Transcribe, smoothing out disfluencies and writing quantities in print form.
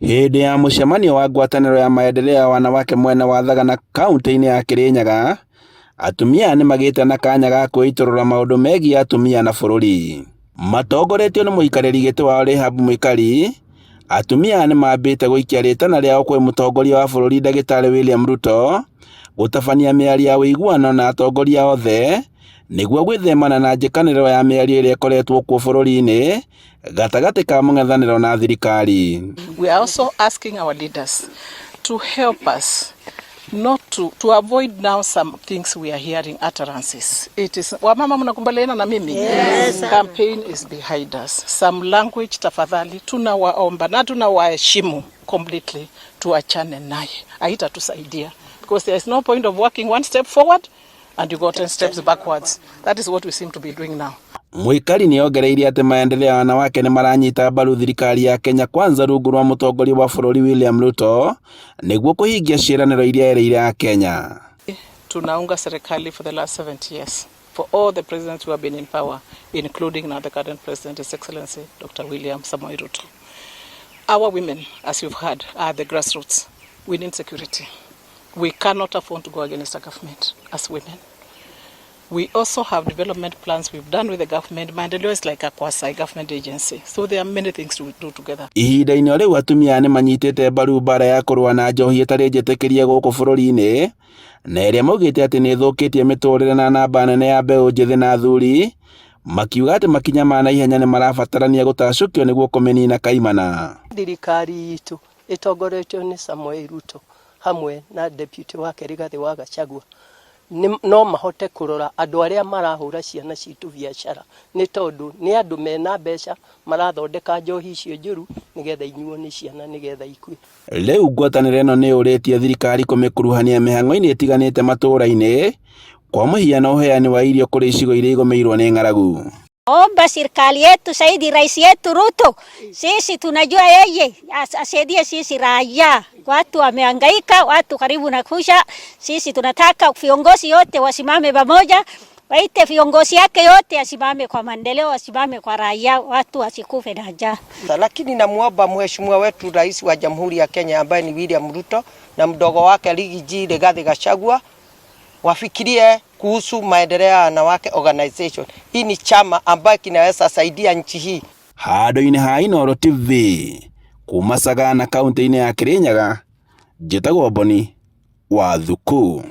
Hĩndĩ ya mũcemanio wa ngwatanĩro ya maendeleo ya wanawake mwena wa Thagana kaunti-inĩ ya Kirinyaga, atumia nĩ magĩte na kanya ga kwĩitũrũra maũndũ megiĩ atumia na bũrũri. Matongoretio nĩ mũikarĩri gĩtĩ wao Rahab Mwikali, atumia nĩ mambĩte gũikia rĩtana rĩao kwĩ mũtongoria wa bũrũri Ndagĩtarĩ William Ruto gũtabania mĩario ya ũiguano na atongoria othe nĩguo gwĩthemana na njĩkanĩrĩro ya mĩario ĩrĩa ĩkoretwo kuo bũrũri-inĩ gatagatĩ ka mũng'ethanĩro na thirikari. We are also asking our leaders to help us not to avoid now some things we are hearing, utterances. It is, wamama, mnakubaliana na mimi? Yes. Campaign is behind us. Some language, tafadhali, tunawaomba na tunawaheshimu completely, tuachane naye, haitatusaidia because there is no point of working one step forward and you go 10 steps backwards. That is what we seem to be doing now. Mwikali nĩ ongereire atĩ maendeleo ya wanawake nĩ maranyita mbaru thirikari ya Kenya Kwanza rungu rwa mũtongoria wa bũrũri William Ruto nĩguo kũhingia ciĩranĩro iria erĩire Akenya. Tunaunga serikali for the last 70 years, for all the presidents who have been in power, including now the current president, His Excellency Dr. William Samoei Ruto. Our women, as you've heard, are the grassroots. We need security. We cannot afford to go against the government as women. We also have development plans we've done with the government. Maendeleo is like a quasi government agency. So there are many things to do together. Ihinda-inĩ o rĩu, atumia nĩ manyitĩte mbaru mbara ya kũrũa na njohi ĩtarĩ njĩtĩkĩrie gũkũ bũrũri-inĩ na ĩrĩa maugĩte atĩ nĩ ĩthũkĩtie mĩtũrĩre na namba nene ya mbeũ njĩthĩ na athuri, makiuga atĩ makinya ma naihenya nĩ marabatarania gũtacũkio nĩguo kũmĩnina kaimana. Thirikari itũ ĩtongoretio nĩ Samoei Ruto hamwe na deputy wake Rigathĩ wa Gachagua no mahote kũrora andũ arĩa marahũra ciana citũ biacara, nĩ tondũ nĩ andũ mena mbeca marathondeka njohi icio njũru nĩgetha inyuo nĩ ciana nĩgetha ikue. Rĩu ngwatanĩro ĩno nĩ yũrĩtie thirikari kũmĩkuruhania mĩhang'o-inĩ ĩtiganĩte matũũra-inĩ, kwa mũhiano ũheani wa irio kũrĩ icigo iria igũmĩirwo nĩ ng'aragu. Omba serikali yetu saidi, rais yetu Ruto, sisi tunajua yeye asaidie sisi raia. Watu wamehangaika, watu karibu na kusha. Sisi tunataka viongozi yote wasimame pamoja, waite viongozi yake yote asimame kwa maendeleo, asimame kwa raia, watu wasikufe na njaa. Lakini namuomba mheshimiwa wetu rais wa Jamhuri ya Kenya ambaye ni William Ruto na mdogo wake Riggy G Rigathi Gachagua wafikirie kuhusu maendeleo ya wanawake organization. Hii ni chama ambayo kinaweza saidia nchi hii. Handũ-inĩ ha Inooro TV kuma Sagana kaunti-inĩ ya Kirinyaga, njĩtagwo Boni wa Thuku.